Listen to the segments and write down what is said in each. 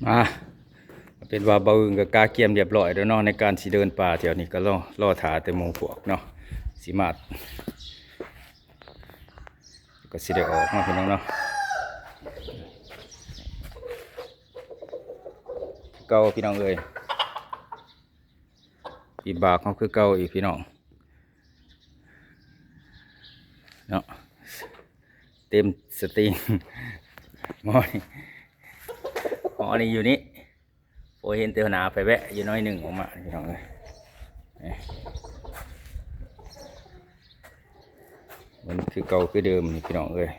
ອ່າ ເປັນວ່າບ່າວອຶ່ງກໍກະກຽມຮຽບຮ້ອຍແລ້ວເນາະ ໃນການຊິເດີນປ່າແຖວນີ້ ກໍລໍ ລໍຖ້າແຕ່ໝູ່ພວກເນາະ ຊິມາ ກໍຊິໄດ້ອອກເນາະ ພີ່ນ້ອງເນາະ ເກົ່າ ພີ່ນ້ອງເອີຍ. ປີບາກເຮົາຄືເກົ່າອີກພີ່ນ້ອງເນາະ ເຕັມສະຕິງ ໝໍນີ້ ໝໍນີ້ຢູ່ນີ້ ໂອ້ ເຫັນແຕ່ໜ້າໄປແວະຢູ່ໜ້ອຍໜຶ່ງອອກມາພີ່ນ້ອງເອີຍ ມັນຄືເກົ່າຄືເດີມນີ້ພີ່ນ້ອງເອີຍ.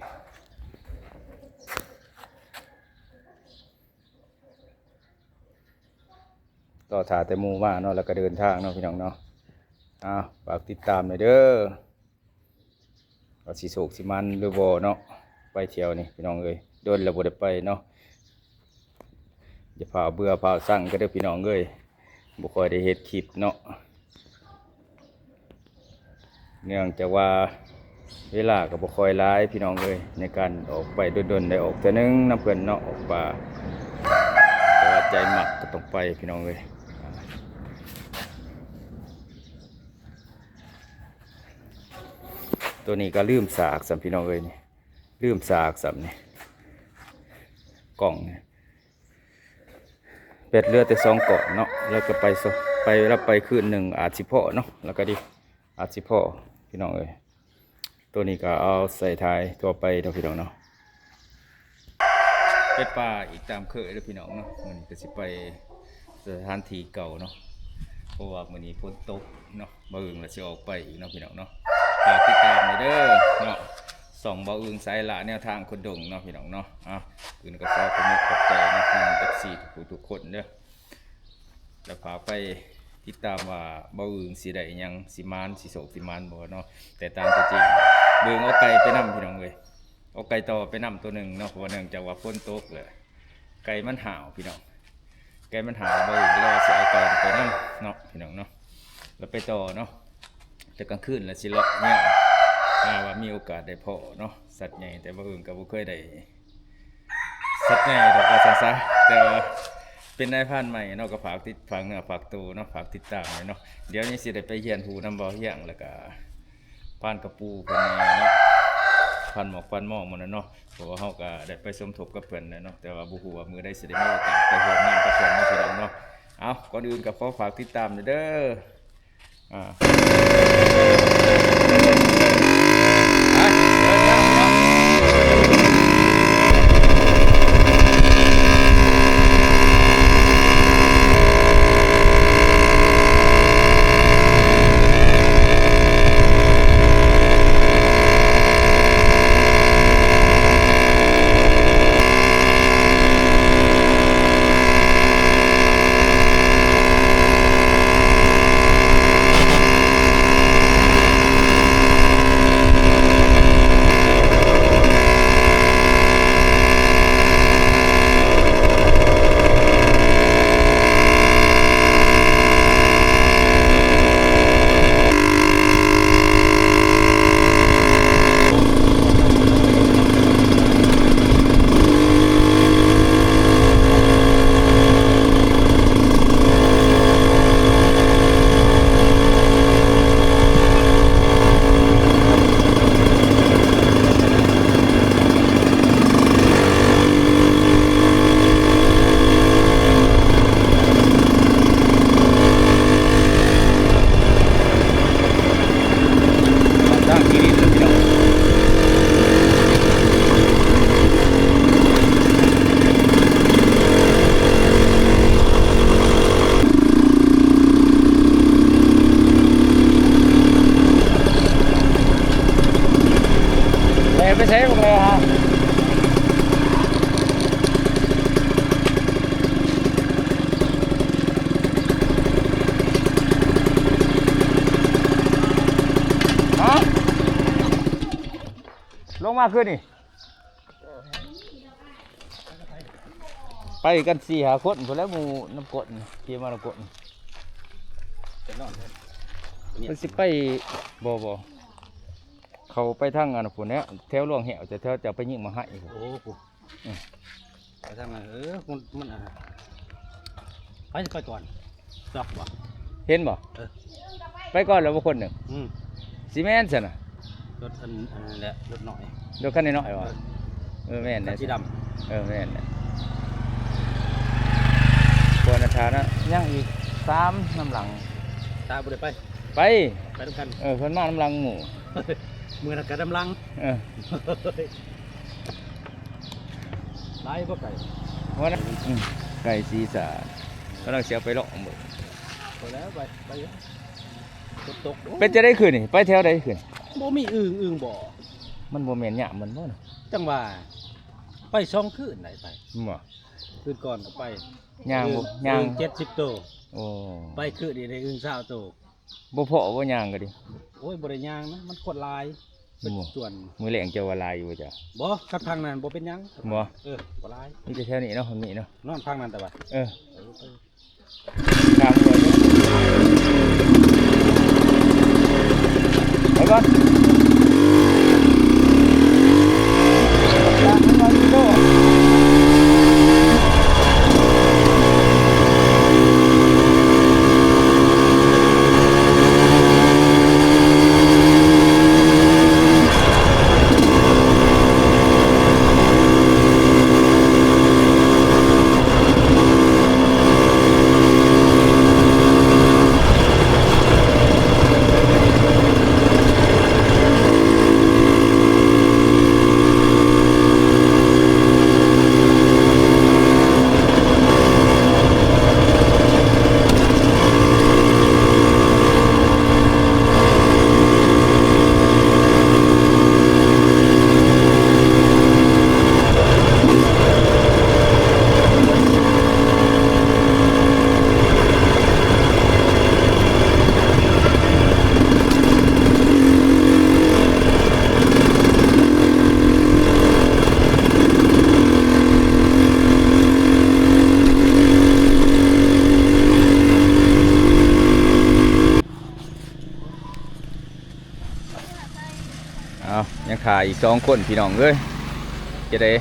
ລໍຖ້າແຕ່ໝູ່ມາເນາະ ແລ້ວກໍເດີນທາງເນາະ ພີ່ນ້ອງເນາະ ອ້າວ ຝາກຕິດຕາມແດ່ເດີ ວ່າຊິໂຊກຊິໝານຫຼືບໍ່ເນາະ ໄປທ່ຽວນີ້ພີ່ນ້ອງເອີຍ ດົນແລ້ວບໍ່ໄດ້ໄປເນາະ ຢ່າຟ້າວເບື່ອຟ້າວຊັງກັນເດີພີ່ນ້ອງເອີຍ ບໍ່ຄ່ອຍໄດ້ເຮັດຄລິບເນາະ. ເນື່ອງຈາກວ່າເວລາກໍບໍ່ຄ່ອຍຫຼາຍພີ່ນ້ອງເອີຍ ໃນການອອກໄປດົນໆ ໄດ້ອອກເທື່ອໜຶ່ງນຳເພິ່ນເນາະ ອອກປ່າ ແຕ່ວ່າໃຈມັກກໍຕ້ອງໄປພີ່ນ້ອງເອີຍ. ຕົວນີ້ກໍລືມສາກຊ້ຳພີ່ນ້ອງເອີຍ ນີ້ລືມສາກຊ້ຳນີ້ ກ້ອງນີ້ ແບັດເຫຼືອແຕ່ສອງກ້ອງເນາະ ແລ້ວກໍໄປ ໄປ ແລ້ວໄປຄືນໜຶ່ງອາດຊິພໍເນາະ ແລ້ວກໍດີ ອາດຊິພໍພີ່ນ້ອງເອີຍ. ໂຕນີ້ກໍເອົາໃສ່ຖ່າຍທົ່ວໄປເນາະ ພີ່ນ້ອງເນາະ. ໄປປ່າອີກຕາມເຄີຍເດີພີ່ນ້ອງເນາະ ມື້ນີ້ກໍຊິໄປສະຖານທີ່ເກົ່າເນາະ ເພາະວ່າມື້ນີ້ຝົນຕົກເນາະ ບ່າວອຶ່ງລະຊິອອກໄປອີກເນາະ ພີ່ນ້ອງເນາະ. ຝາກຕິດຕາມແດ່ເດີເນາະ ຊ່ອງບ່າວອຶ່ງສາຍລ່າແນວທາງຄົນດົງເນາະ ພີ່ນ້ອງເນາະ. ເອົາ ອື່ນກໍຂໍຂອບອົກຂອບໃຈນຳ ເອັຟຊີ ທຸກໆຄົນເດີ ແລະ ຝາກໄປຕິດຕາມວ່າບ່າວອຶ່ງຊິໄດ້ຫຍັງ ຊິໝານ ຊິໂຊກຊິໝານບໍ່ເນາະ. ແຕ່ຕາມຕົວຈິງ ບ່າວອຶ່ງເອົາໄກ່ໄປນຳ ພີ່ນ້ອງເອີຍ ເອົາໄກ່ຕໍ່ໄປນຳໂຕໜຶ່ງເນາະ ເພາະວ່າເນື່ອງຈາກວ່າຝົນຕົກ ແລະ ໄກ່ມັນຫ້າວ ພີ່ນ້ອງ ໄກ່ມັນຫ້າວ ບ່າວອຶ່ງກໍເລີຍວ່າຊິເອົາໄກ່ໄປນຳເນາະ ພີ່ນ້ອງເນາະ ແລ້ວໄປຕໍ່ເນາະ. ແຕ່ກາງຄືນລະຊິເລາະຍ່າງ ຖ້າວ່າມີໂອກາດໄດ້ພໍ້ເນາະ ສັດໃຫຍ່ ແຕ່ບ່າວອຶ່ງກໍບໍ່ເຄີຍໄດ້ສັດໃຫຍ່ດອກ ວ່າຊັ້ນຊະ ແຕ່ວ່າເປັນນາຍພານໃໝ່ເນາະ ກໍຝາກຕິດ ຝາກເນື້ອຝາກໂຕເນາະ ຝາກຕິດຕາມແດ່ເນາະ. ດຽວນີ້ຊິໄດ້ໄປຮຽນຮູ້ນຳບ່າວຮຽງ ແລ້ວກໍພານກະປູເພິ່ນແດ່ເນາະ ພານໝອກພານໝໍ້ໝູ່ນັ້ນເນາະ ເພາະວ່າເຮົາກໍໄດ້ໄປສົມທົບກັບເພິ່ນແຫຼະເນາະ ແຕ່ວ່າບໍ່ຮູ້ວ່າມື້ໃດຊິໄດ້ມີໂອກາດໄປຮ່ວມງານກັບເພິ່ນເນາະ ພີ່ນ້ອງເນາະ. ເອົາ ກ່ອນອື່ນກໍຂໍຝາກຕິດຕາມແດ່ເດີ. ອ່າ ໄປ ເດີນທາງເນາະ. ແລ່ໄປໃສບັກແລ່ຫາ? ຮະ? ລົງມາຄືນນີ້ ໄປກັນສີ່ຫ້າຄົນພຸ້ນແຫຼະ ໝູ່ນຳກົ້ນ ຂີ່ມານຳກົ້ນ ເພິ່ນຊິໄປ ບໍ່ ບໍ່ ເຂົາໄປທາງອັນນັ້ນພຸ້ນແຫຼະ ແຖວລວງແຫ້ວ ແຖວເຈົ້າໄປຍິງໝາກໄຮພຸ້ນ. ໂອ້ ອືມ ໄປທາງນັ້ນ ເອີ ມັນ ມັນ ອ່າ ໃຜຊິໄປກ່ອນ? ຈອກບໍ່? ເຫັນບໍ່? ເອີ ໄປກ່ອນແລ້ວບໍ່ຄົນໜຶ່ງ? ອືມ ຊິແມ່ນຊັ້ນນະ ລົດອັນ ອັນນັ້ນແຫຼະ ລົດນ້ອຍ ລົດຄັນນ້ອຍໆບໍ່? ເອີ ເອີ ແມ່ນແຫຼະ ຄັນສີດຳ ເອີ ແມ່ນແຫຼະ ບໍ່ນະ ຖ້ານະ ຍັງອີກສາມນຳຫຼັງ ຖ້າບໍ່ໄດ້ໄປ ໄປ ໄປນຳກັນ ເອີ ເພິ່ນມານຳຫຼັງໝູ່ ມື້ນັ້ນກໍນຳຫຼັງ ເອີ ຫຼາຍບໍ່ໄກ່? ວ່ານະ ອືມ ໄກ່ສີສາ ກຳລັງຊິເອົາໄປລອງເບິ່ງ ໄປແລ້ວ ໄປ ໄປຢູ່ ຝົນຕົກ ໂອ້ ເປັນຈັ່ງໃດຄືນນີ້? ໄປແຖວໃດຄືນ? ບໍ່ມີອຶ່ງ ອຶ່ງບໍ່ ມັນບໍ່ແມ່ນຍາມມັນບໍ່ນະ? ຈັ່ງວ່າ ໄປສອງຄືນໄດ້ໄປ ບໍ່? ຄືນກ່ອນກໍໄປ ຍ່າງບໍ່? ອຶ່ງ ຍ່າງ ອຶ່ງເຈັດສິບໂຕ ໂອ້ ໄປຄືນນີ້ໄດ້ອຶ່ງຊາວໂຕ ບໍ່ພໍ້ບໍ່ຍ່າງກໍດີ ໂອ້ຍ ບໍ່ໄດ້ຍ່າງນະ ມັນຄົນຫຼາຍ ເປັນ ບໍ່ ສ່ວນ ມື້ແລງເຈົ້າວ່າຫຼາຍຢູ່ບໍ່ເຈົ້າ? ບໍ່ ຄັນທາງນັ້ນບໍ່ເປັນຫຍັງ ບໍ່ ເອີ ບໍ່ຫຼາຍ ມີແຕ່ແຖວນີ້ເນາະ ມັນມີເນາະ ນອນທາງນັ້ນແຕ່ວ່າ ເອີ ເອີ ເອີ ໄປກ່ອນ ເອົາ ຍັງຖ້າອີກສອງຄົນພີ່ນ້ອງເອີຍ ຈະໄດ້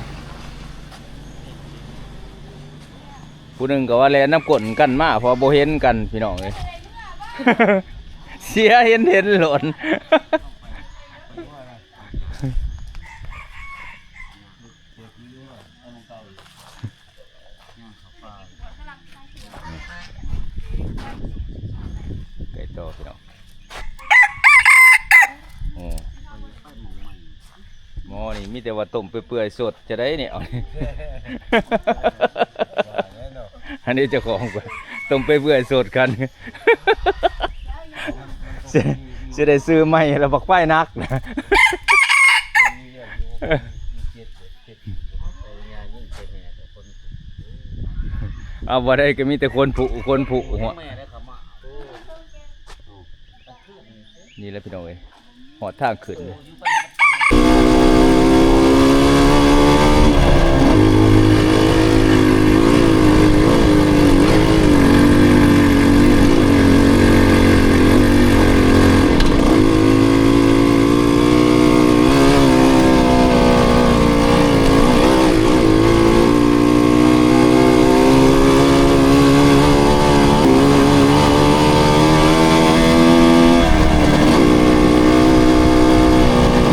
ຜູ້ໜຶ່ງກໍວ່າແລ່ນນຳກົ້ນກັນມາ ເພາະບໍ່ເຫັນກັນພີ່ນ້ອງເອີຍ ເສຍເຫັນເຫັນໂລດ ໄກ່ຕໍ່ພີ່ນ້ອງ ໂອ້ ໝໍນີ້ມີແຕ່ວ່າຕົ້ມເປື່ອຍໆສົດຈະໄດ້ນີ້ ເອົາ ອັນນີ້ເຈົ້າຂອງຕົ້ມເປື່ອຍໆສົດກັນ ຊິ ຊິໄດ້ຊື້ໃໝ່ລະ ບັກປ້າຍໜັກ ເອົາ ບໍ່ໄດ້ກໍມີແຕ່ຄົນຜູ້ ຄົນຜູ້ ຫົວ ນີ້ແຫຼະພີ່ນ້ອງເອີຍ ຮອດທາງຂຶ້ນເລີຍ. ເ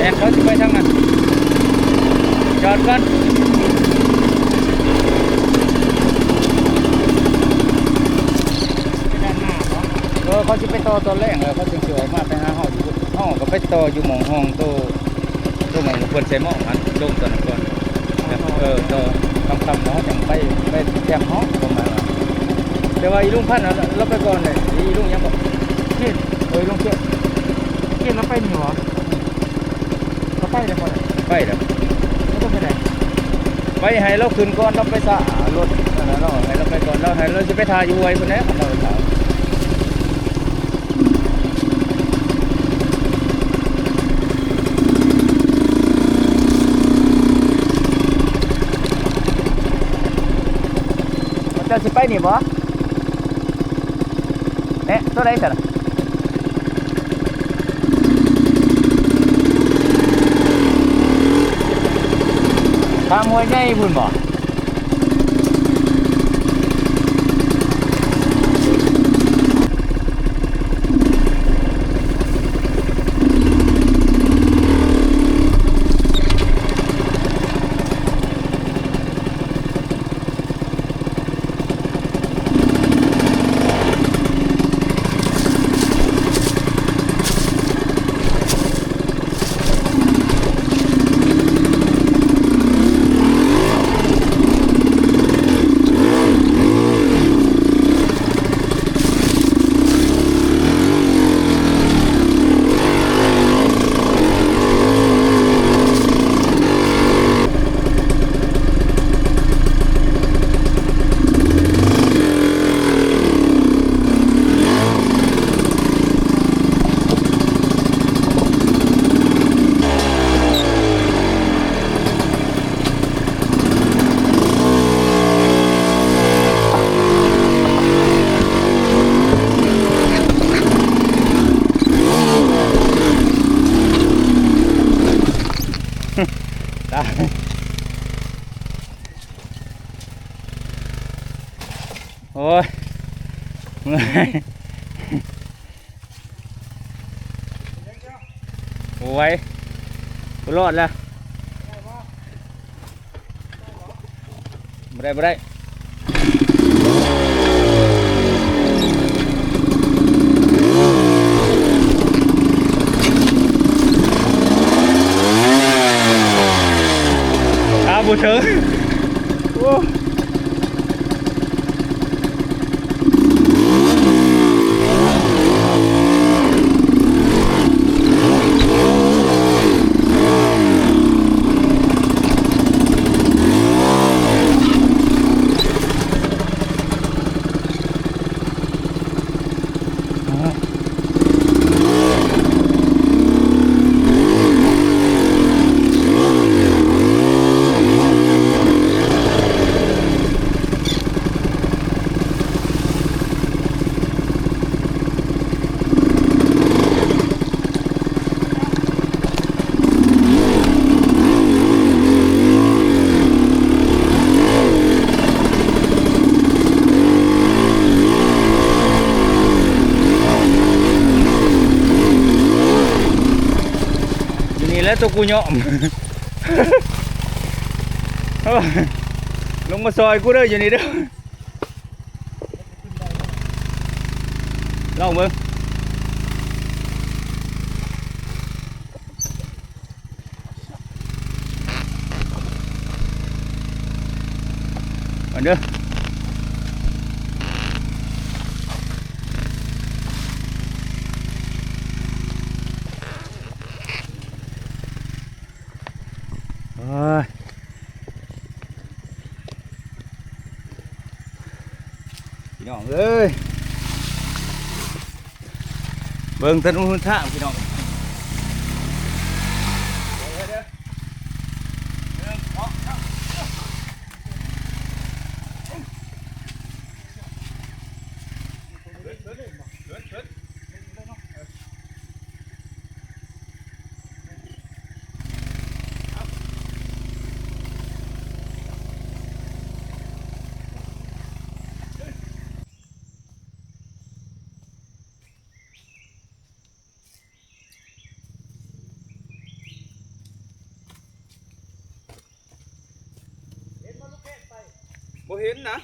ແມ່ນ ເຂົາຊິໄປທາງນັ້ນ ຈອດກ່ອນ. ເອີ ເຂົາຊິໄປຕໍ່ຕອນແລງ ແລ້ວເຂົາຈຶ່ງຊິອອກມາໄປຫາເຮົາຢູ່ພຸ້ນ. ເຮົາກໍໄປຕໍ່ຢູ່ໝ່ອງຫ້ອງໂຕ ໂຕໝ່ອງເພິ່ນໃສ່ໝໍ້ຫັ້ນ ລົງຕອນນັ້ນກ່ອນ. ເອີ ຕໍ່ຄ່ຳໆ ແລ້ວເຮົາຈັ່ງໄປ ໄປແຄມເຮົາປະມານນັ້ນ. ແຕ່ວ່າອີລຸງພັນລາວໄປກ່ອນເດ້. ອີລຸງຫຍັງເກາະ? ເຂດ ເອີ ອີລຸງເຂດ ເຂດລາວໄປນີ້ຫວາ? ລາວໄປແລ້ວບໍ່? ໄປແລ້ວ. ລາວຕ້ອງໄປໃດ? ໄປໃຫ້ລາວຂຶ້ນກ່ອນ ລາວໄປສາລົດນັ້ນນະ. ລາວໃຫ້ລາວໄປກ່ອນ ລາວໃຫ້ ລາວຊິໄປຖ້າຢູ່ຫ້ວຍພຸ້ນແຫຼະ ຄັນລາວໄປຖ້າ. ເຈົ້າຊິໄປນີ້ບໍ່? ແນະ ໂຕໃດຊັ້ນ? ຂ້າມຫ້ວຍໃຫຍ່ພຸ້ນບໍ່? ຕາຍ ໂອ້ຍ ເມື່ອຍ. ໂອ້ຍ ບໍ່ລອດແລ້ວ ບໍ່ໄດ້ ບໍ່ໄດ້ ຂາບໍ່ເຖິງ ໂອ້. ຢູ່ນີ້ແຫຼະຕົວກູຍອມ ລົງມາຊ່ອຍກູເດີ ຢູ່ນີ້ເດີ. ລອງເບິ່ງ ມາເດີ ໂອ້ຍ. ພີ່ນ້ອງເອີຍ ເບິ່ງຖະໜົນຫົນທາງພີ່ນ້ອງ. ພີ່ ບໍ່ເຫັນນະ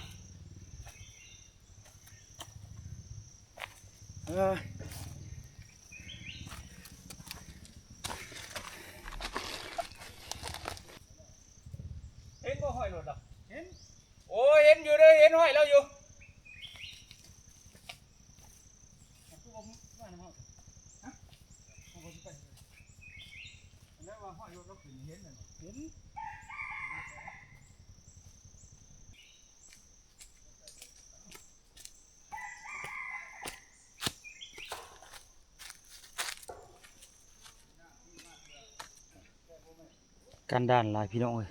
ເອີ ເຫັນບໍ່ ຮອຍລົດລະ ເຫັນ ໂອ້ຍ ເຫັນຢູ່ເດີ ເຫັນຮອຍລາວຢູ່. ກັນດານຫຼາຍພີ່ນ້ອງເອີຍ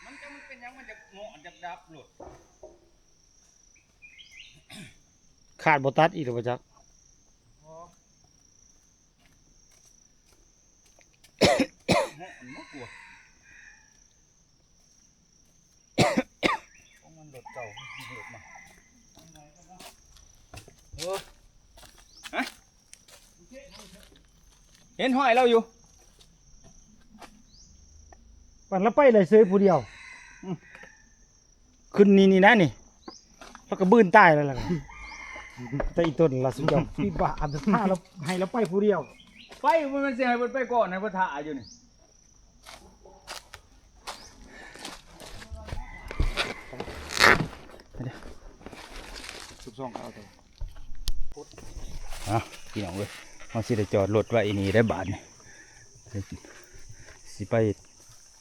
ມັນຈັກມັນເປັນຫຍັງ ມັນຈະເໝາະຈະດັບໂລດ. ຂາດບໍ່ຕັດອີກແລ້ວບໍ່ຈັກ ເໝາະມັນບໍ່ກວດ ຂອງມັນລົດເກົ່າ ລົດໃໝ່ ເອີ ຮະ ເຫັນຮອຍລາວຢູ່ ປານລາວໄປໄດ້ເສີຍຜູ້ດຽວ ອືມ ຂຶ້ນນີ້ ນີ້ນະນີ້ ລາວກໍບືນຕາຍແລ້ວລະ ແຕ່ອີ່ຕົນລະສຸດຍອດ ປີບາ ອັນຖ້າລາວ ໃຫ້ລາວໄປຜູ້ດຽວ ໄປ ມັນຊິໃຫ້ເພິ່ນໄປກ່ອນ ໃຫ້ເພິ່ນຖ້າຢູ່ນີ້. ເອົາ ພີ່ນ້ອງເອີຍ ເຮົາຊິໄດ້ຈອດລົດໄວ້ນີ້ໄດ້ບາດນີ້ ຊິໄປ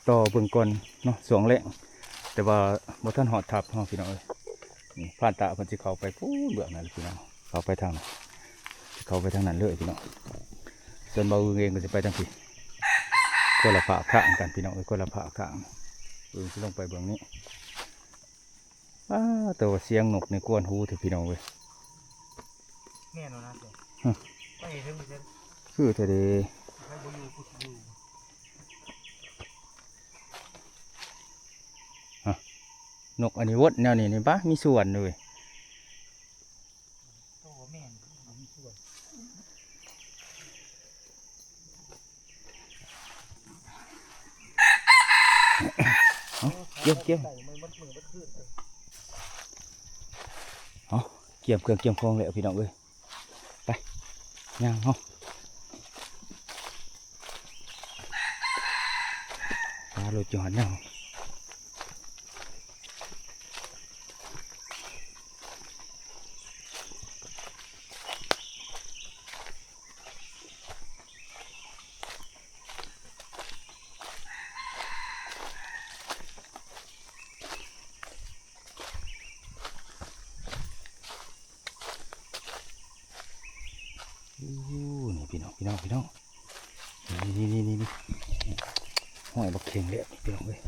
ຕໍ່ເບິ່ງກ່ອນເນາະ ຊ່ວງແລງ ແຕ່ວ່າບໍ່ທັນຮອດທັບເຮົາ ພີ່ນ້ອງເອີຍ. ນີ້ພານຕາເພິ່ນຊິເຂົ້າໄປພຸ້ນເບື້ອງນັ້ນພີ່ນ້ອງ ເຂົ້າໄປທາງນັ້ນ ເຂົ້າໄປທາງນັ້ນເລີຍພີ່ນ້ອງ ສ່ວນບ່າວອຶ່ງເອງກໍຊິໄປທາງພີ້ ຄົນລະພາກທາງກັນພີ່ນ້ອງເອີຍ ຄົນລະພາກທາງ ອຶ່ງຊິລົງໄປເບື້ອງນີ້ ອ້າ ແຕ່ວ່າສຽງນົກນີ້ກວນຫູແທ້ພີ່ນ້ອງເອີຍ ແມ່ນແລ້ວນະ ຮະ ໄປເຖິງ ຄືແທ້ເດ ໃຜບໍ່ຢູ່ ຜູ້ຊິຢູ່ ຮະ ນົກອັນນີ້ວົນແນວນີ້ນີ້ ປະ ມີສວນເວີຍ ໂຕແມ່ນ ບໍ່ມີສວນ ເອົາ ກຽມ ກຽມ ເອົາ ກຽມເຄື່ອງກຽມຂອງແລ້ວ ພີ່ນ້ອງເອີຍ. ໄປ ຍ່າງເຮົາ ປາໂລດ ຈອດນຳ. ໂອ້ ນີ້ພີ່ນ້ອງ ພີ່ນ້ອງ ພີ່ນ້ອງ ນີ້ ນີ້ ນີ້ ຮອຍບັກເຂັງເລີຍພີ່ນ້ອງເອີຍ.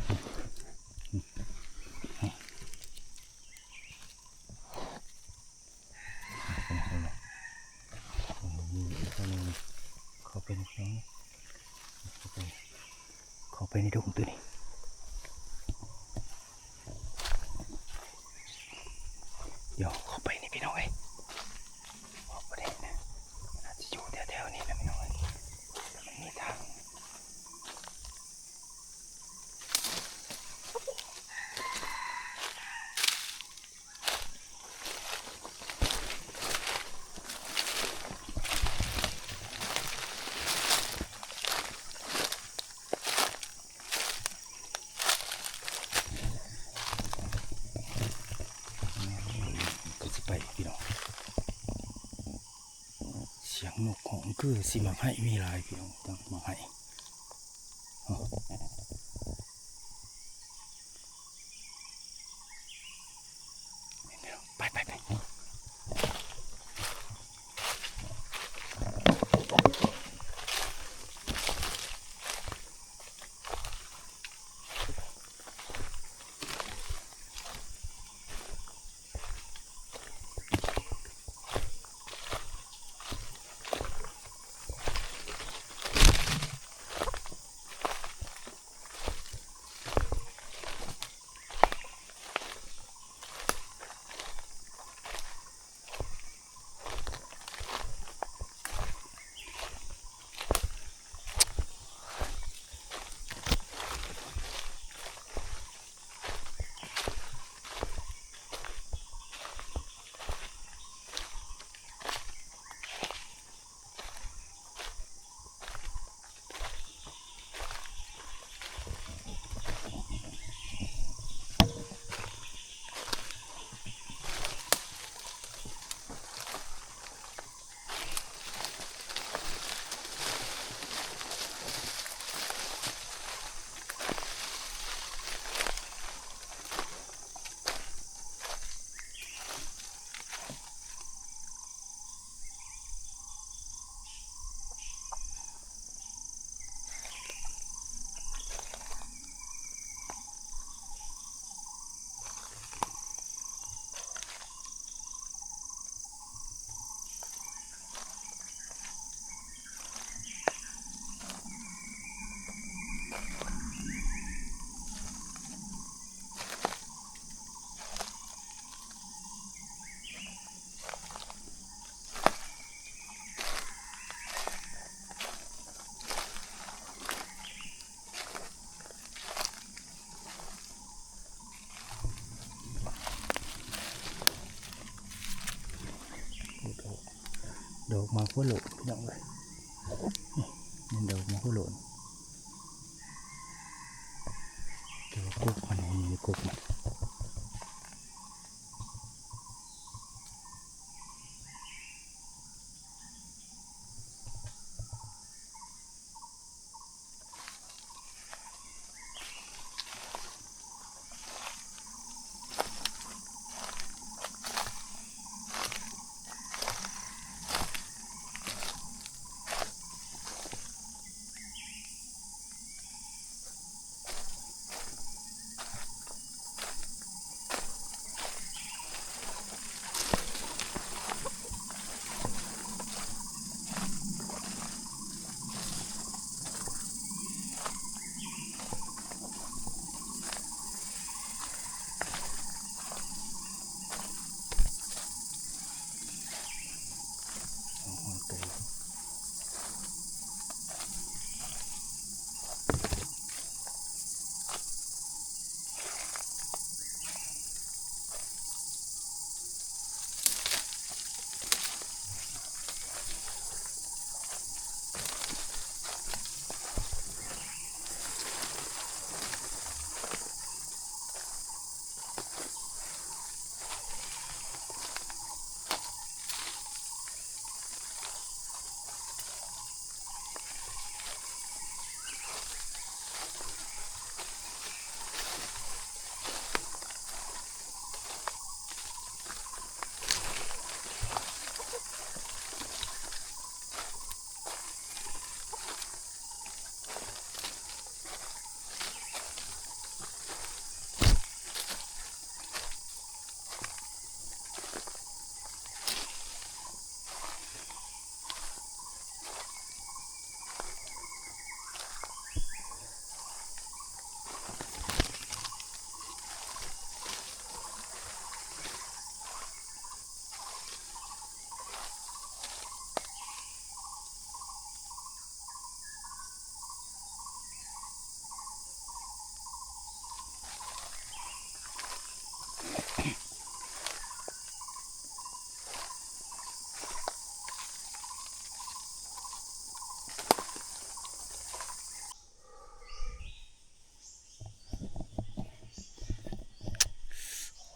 ເຂົ້າໄປໃນ ເຂົ້າໄປໃນດົງຕົວນີ້ ດຽວເຂົ້າໄປນີ້ພີ່ນ້ອງເອີຍ ອອກບໍ່ໄດ້ນະ ມັນອາດຊິຢູ່ແຖວໆນີ້ແຫຼະພີ່ນ້ອງເອີຍ ແຕ່ມັນມີທາງ. ກໍຊິໄປພີ່ນ້ອງ ສຽງນົກຮ້ອງຄືຊິໝາກໄຮມີຫຼາຍພີ່ນ້ອງ ໝາກໄຮ. ໄປ ໄປ ໄປ. ໂ ດອກໝາກຫົວໂລ້ນພີ່ນ້ອງເອີຍ ນີ້ ນີ້ດອກໝາກຫົວໂລ້ນ ແຕ່ວ່າກົກມັນ ນີ້ ນີ້ກົກມັນ.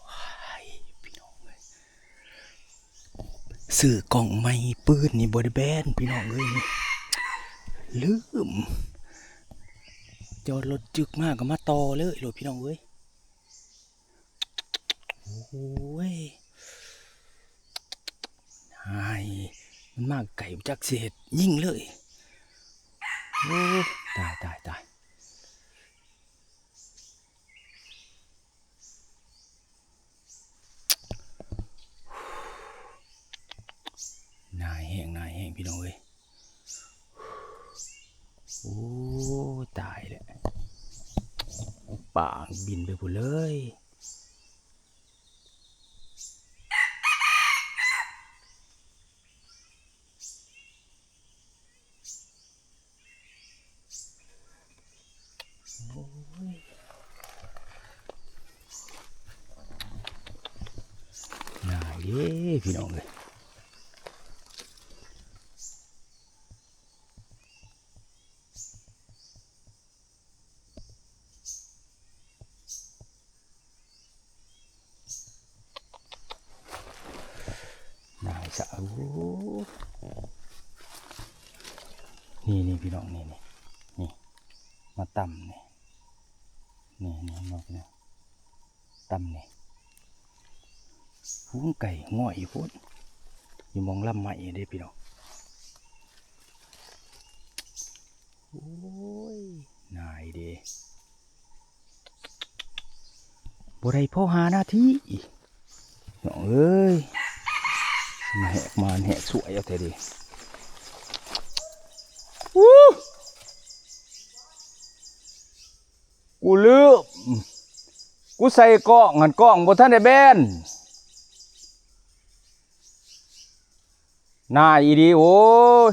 ໂອ້ຍ ພີ່ນ້ອງເອີຍ ຊື້ກ້ອງໃໝ່ ປືນນີ້ບໍ່ໄດ້ແບນພີ່ນ້ອງເອີຍ ລືມ ຈອດລົດຈຶກມາກໍມາຕໍ່ເລີຍໂລດພີ່ນ້ອງເອີຍ. ໂອ້ຍ ຫາຍ ມັນມາໄກ ບໍ່ຈັກຊິເຮັດ ຍິງເລີຍ. ໂອ້ ຕາຍ ຕາຍ ຕາຍ. ໜາຍແຮງ ໜາຍແຮງ ພີ່ນ້ອງເອີຍ. ໂອ້ ຕາຍແລ້ວ ປາກບິນໄປພຸ້ນເລີຍ. ໂອ້ຍ ໜາຍເດ້ພີ່ນ້ອງເອີຍ. ນາຍສາວ ນີ້ໆ ພີ່ນ້ອງ ນີ້ໆ ນີ້ ມາຕຳນີ້ ນີ້ໆ ເຫັນບໍ່ພີ່ນ້ອງ ຕຳນີ້ ພຸ້ນໄກ່ງ່ອຍຢູ່ພຸ້ນ ຢູ່ໝ່ອງລຳໄມ້ເດ້ພີ່ນ້ອງ. ໂອ້ຍ ນາຍເດ້ ບໍ່ໄດ້ພໍຫ້ານາທີ ນ້ອງເອີຍ ມາແຫກມານແຫກສວຍເອົາແທ້ເດ້. ອູ້ ກູລືມ ກູໃສ່ກ້ອງຫັ້ນ ກ້ອງບໍ່ທັນໄດ້ແບນ. ໜ້າອີ່ດີ ໂອ້ຍ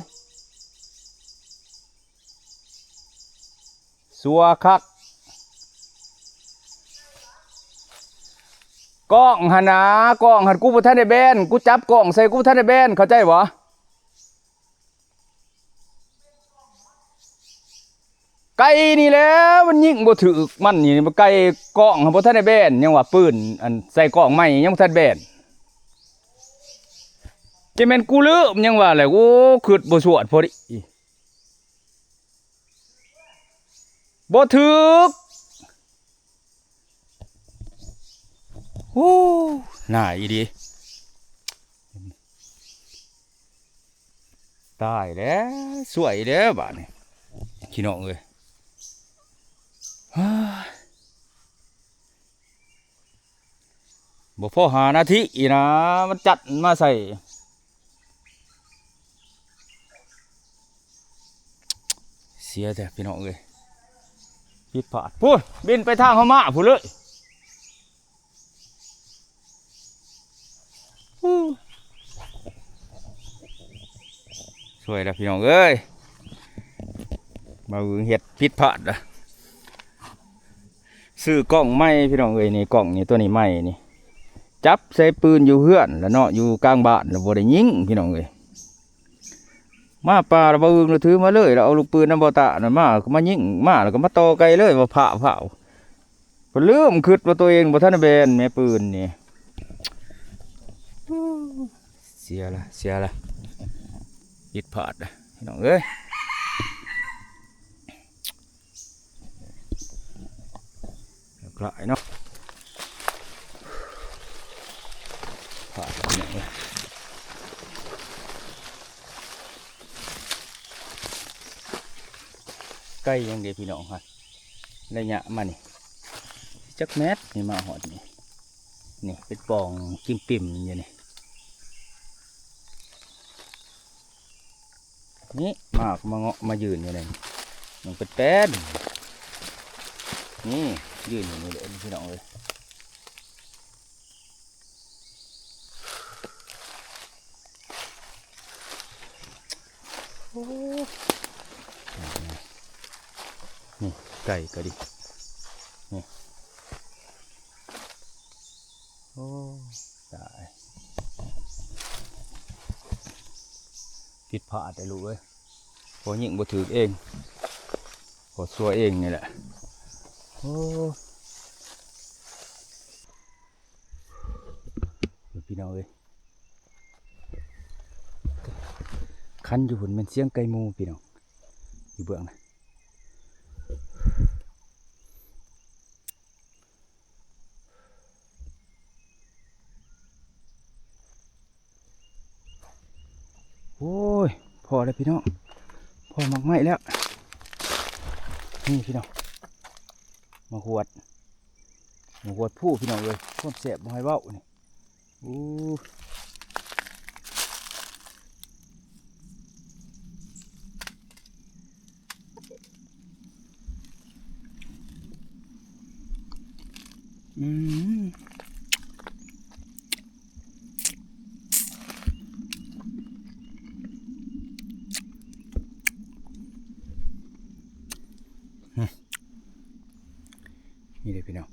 ຊົ່ວຄັກ. ກ້ອງຫັ້ນນາ ກ້ອງຫັ້ນ ກູບໍ່ທັນໄດ້ແບນ ກູຈັບກ້ອງໃສ່ ກູບໍ່ທັນໄດ້ແບນ ເຂົ້າໃຈບໍ່? ໄກ່ນີ້ແຫຼະ ມັນຍິງບໍ່ຖືກ ມັນນີ້ ໄກ່ກ້ອງຫັ້ນບໍ່ທັນໄດ້ແບນ ຍັງວ່າປືນ ອັນໃສ່ກ້ອງໃໝ່ຍັງບໍ່ທັນແບນ ຈະແມ່ນກູລືມ ຍັງວ່າແຫຼະ ໂອ້ ຄຶດບໍ່ຊວດພໍດີ ບໍ່ຖືກ ໂອ້ ໜ້າອີ່ຫຼີ ຕາຍແລ້ວ ສວຍແລ້ວບາດນີ້ ພີ່ນ້ອງເອີຍ ບໍ່ພໍຫ້ານາທີອີກນະ ມັນຈັດມາໃສ່ ເສຍແທ້ພີ່ນ້ອງເອີຍ ຜິດພາດ ພຸ້ນ ບິນໄປທາງເຮົາມາພຸ້ນເລີຍ ສວຍແລ້ວພີ່ນ້ອງເອີຍ ມາເບິ່ງເຮັດຜິດພາດລະ ຊື້ກ້ອງໃໝ່ພີ່ນ້ອງເອີຍ ນີ້ກ້ອງນີ້ ຕົວນີ້ໃໝ່ນີ້ ຈັບໃສ່ປືນຢູ່ເຮືອນລະເນາະ ຢູ່ກາງບ້ານລະບໍ່ໄດ້ຍິງພີ່ນ້ອງເອີຍ ມາປ່າລະບໍ່ອຶງລະຖືມາເລີຍ ລະເອົາລູກປືນນຳບໍ່ຕານັ້ນມາ ກໍມາຍິງມາ ລະກໍມາຕໍ່ໄກ່ເລີຍ ວ່າພ້າວໆ ເພິ່ນລືມຄິດວ່າຕົວເອງບໍ່ທັນໄດ້ແບນແມ່ປືນນີ້ ເສຍລະ ເສຍລະ ຜິດພາດລະ ພີ່ນ້ອງເອີຍ ຫຼາຍເນາະ ພາດພີ່ນ້ອງເອີຍ ໄກຍັງເດພີ່ນ້ອງ ໄລຍະມານີ້ ຈັກແມັດນີ້ ມາຮອດນີ້ ນີ້ເປັນປ່ອງຈິ້ມປິ້ມຢູ່ນີ້ ນີ້ ໝາກມາເງາະມາຢືນຢູ່ນີ້ ຍັງເປັນແປ້ນ ນີ້ ຢືນຢູ່ນີ້ເດ້ພີ່ນ້ອງເອີຍ ໂອ້ ນີ້ ໄກ່ກໍດີ ນີ້ ໂອ້ ຕາຍ ຜິດພາດເດ້ລູກເອີຍ ພໍຍິງບໍ່ຖືກເອງ ພໍຊົ່ວເອງນີ້ແຫຼະ ໂອ້ ພີ່ນ້ອງເອີຍ ຄັນຢູ່ພຸ້ນແມ່ນສຽງໄກ່ໝູ່ພີ່ນ້ອງ ຢູ່ເບື້ອງນະ ໂອ້ຍ ພໍແລ້ວພີ່ນ້ອງ ພໍໝາກໄມ້ແລ້ວ ນີ້ພີ່ນ້ອງ ໝາກຫວດ ໝາກຫວດພູພີ່ນ້ອງເອີຍ ຄວາມແຊບບໍ່ໃຫ້ເວົ້ານີ້ ໂອ້ ອືມ ນີ້ເດ້ພີ່ນ້ອງ.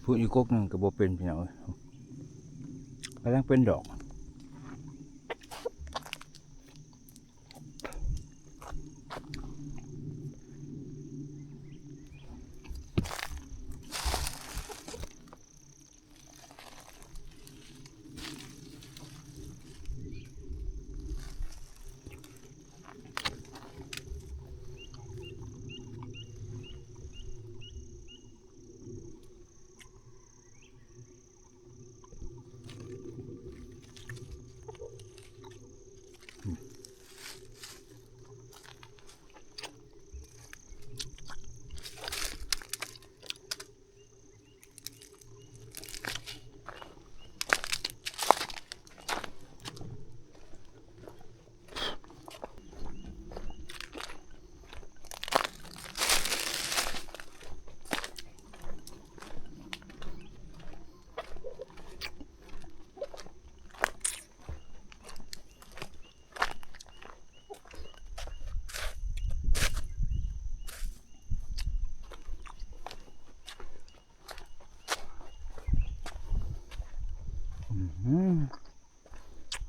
ພຸ້ນອີກກົກໜຶ່ງກໍບໍ່ເປັນ ພີ່ນ້ອງເອີຍ ກຳລັງເປັນດອກ. ອືມ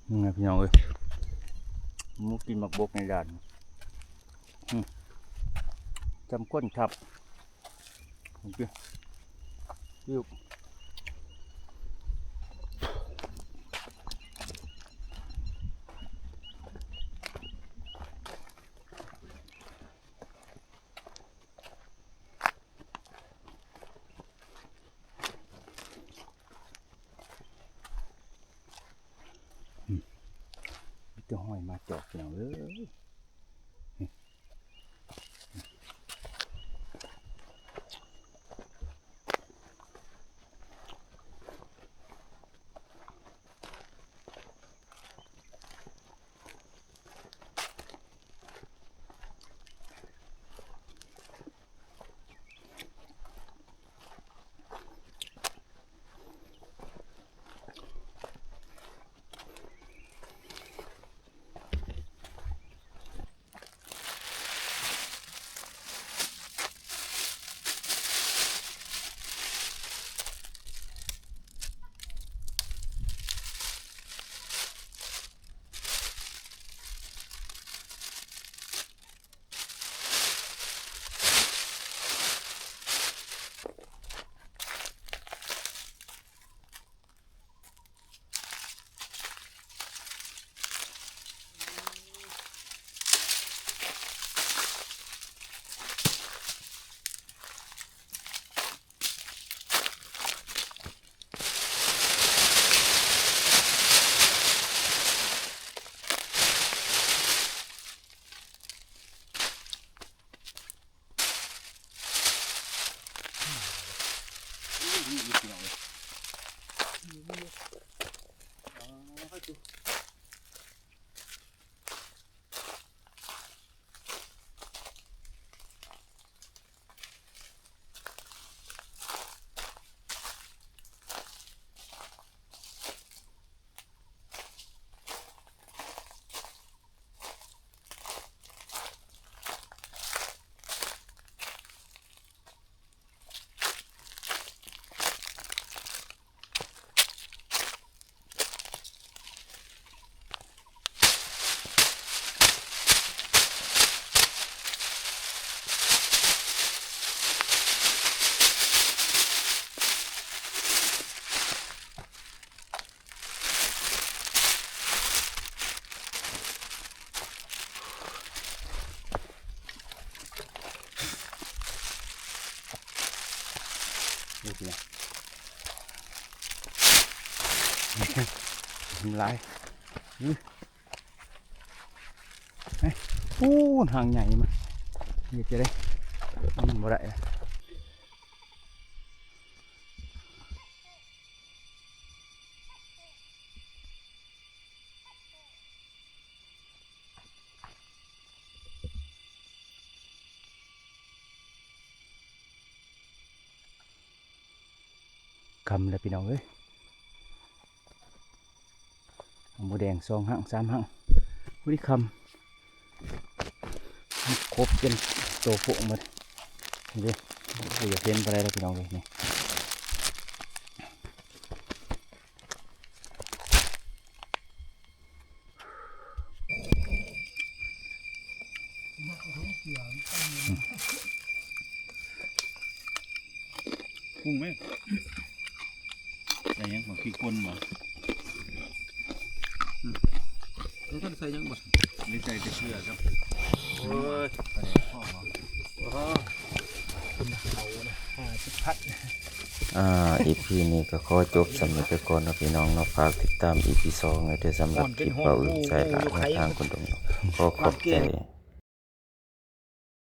ນີ້ໄງພີ່ນ້ອງເອີຍ ໝູກິນໝາກບົກໃນດ່ານ ອືມ ຈຳຄົນທັບ ອືມ ມີແຕ່ຫອຍມາຈອກ ພີ່ນ້ອງເອີຍ. ນີ້ຊິນະ ຫຼາຍ ອື ໂອ້ ຫາງໃຫຍ່ມາ ເຮັດຈັ່ງໃດ ມັນບໍ່ໄດ້ລະ. ຄ່ຳແລ້ວພີ່ນ້ອງເອີຍ ໝູແດງສອງຫາງສາມຫາງ ພໍດີຄ່ຳ ຄົບຈົນໂຕໂພງໝົດເດ້. ໂອ້ ຢາກເຫັນປານໃດລະພີ່ນ້ອງເອີຍ ນີ້. ປຸງແມ່ ໃສ່ຫຍັງ ໝາກພິກປົ່ນບໍ່? ອືມ ບໍ່ທັນໃສ່ຫຍັງບໍ່? ໄດ້ໃສ່ແຕ່ເກືອກັບ ໂອ້ຍ ປາແດກພໍບໍ່? ໂອ້ໂຫ ເຂົານະ ຫ້າສິບພັນ. ອ່າ ອີພີນີ້ກໍຂໍຈົບສ່ຳນີ້ໄປກ່ອນເນາະພີ່ນ້ອງເນາະ ຝາກຕິດຕາມອີພີສອງແດ່ເດີ ສຳລັບຄລິບເວົ້າອື່ນສາຍລາວແນວທາງຄົນດົງ. ຂໍຂອບໃຈ.